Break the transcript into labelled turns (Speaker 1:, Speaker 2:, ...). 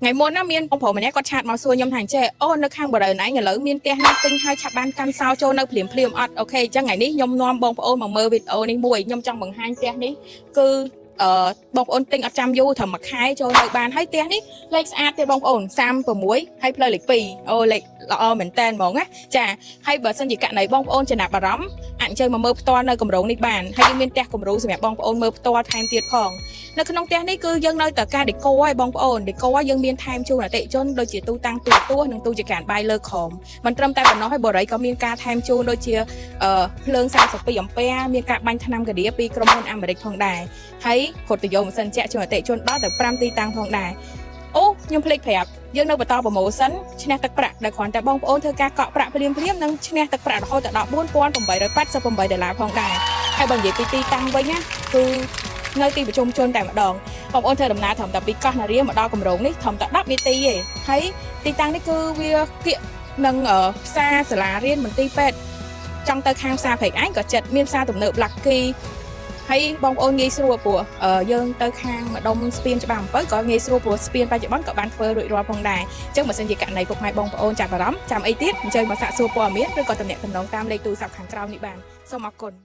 Speaker 1: ថ្ងៃមុនណាមានបងប្រុសម្នាក់គាត់ chat មកសួរខ្ញុំថាអញ្ចេះអូនៅខាងបរិយាណៃឥឡូវមានផ្ទះណាទិញហើយឆាប់បានកាន់សោចូលនៅភ្លាមភ្លាមអត់ OK អញ្ចឹងថ្ងៃនេះខ្ញុំនាំបងប្អូនមកមើលវីដេអូនេះមួយខ្ញុំចង់បង្ហាញផ្ទះនេះគឺអឺបងប្អូនទិញអត់ចាំយូរត្រឹមមួយខែចូលនៅបានហើយផ្ទះនេះលេខស្អាតទៀតបងប្អូន36ហើយផ្លូវលេខ2អូលេខល្អមែនតើហ្មងណាចាហើយបើសិនជាករណីបងប្អូនចំណាប់អារម្មណ៍អាចអញ្ជើញមកមើលផ្ទាល់នៅគម្រោងនេះបានហើយយើងមានផ្ទះគំរូសម្រាប់បងប្អូនមើលផ្ទាល់ថែមទៀតផង នៅក្នុងផ្ទះនេះគឺយើងនៅតែការ decor ឲ្យបងប្អូន decor យើងមានថែមជូនអតិថិជនដូចជាទូតាំងទូទស្សន៍និងទូចង្ក្រានបាយលើក្រោមមិនត្រឹមតែប៉ុណ្ណោះហើយបរិយក៏មានការថែមជូនដូចជាអឺភ្លើង32អំពែមានការបាញ់ថ្នាំកាឌាពីក្រុមហ៊ុនអាមេរិកផងដែរហើយរថយោម៉ាស៊ីនជាក់ជូនអតិថិជនដល់ទៅ5ទីតាំងផងដែរអូខ្ញុំភ្លេចប្រាប់យើងនៅបន្ត promotion ឈ្នះទឹកប្រាក់ដែលគ្រាន់តែបងប្អូនធ្វើការកក់ប្រាក់ភ្លាមៗនិងឈ្នះទឹកប្រាក់រហូតដល់4888ដុល្លារផងដែរហើយបើនិយាយពីទីតាំងវិញណាគឺនៅទីប្រជុំជនតែម្ដងបងប្អូនធ្វើដំណើរត្រឹមតែពីកោះនារាមកដល់គម្រោងនេះត្រឹមតែ10នាទីទេហើយទីតាំងនេះគឺវាគៀកនឹងផ្សារសាលារៀនមន្ទីរពេទ្យចង់ទៅខាងផ្សារព្រែកឯងក៏ចិត្តមានផ្សារទំនើប Lucky ហើយបងប្អូនងាយស្រួលព្រោះយើងទៅខាងម្ដុំស្ពានច្បារអំពៅក៏ងាយស្រួលព្រោះស្ពានបច្ចុប្បន្នក៏បានធ្វើរួចរាល់ផងដែរអញ្ចឹងបើសិនជាករណីពុកម៉ែបងប្អូនចាប់អារម្មណ៍ចាំអីទៀតអញ្ជើញមកសាកសួរព័ត៌មានឬក៏ទំនាក់ទំនងតាមលេខទូរស័ព្ទខាងក្រោមនេះបានសូមអរគុណ។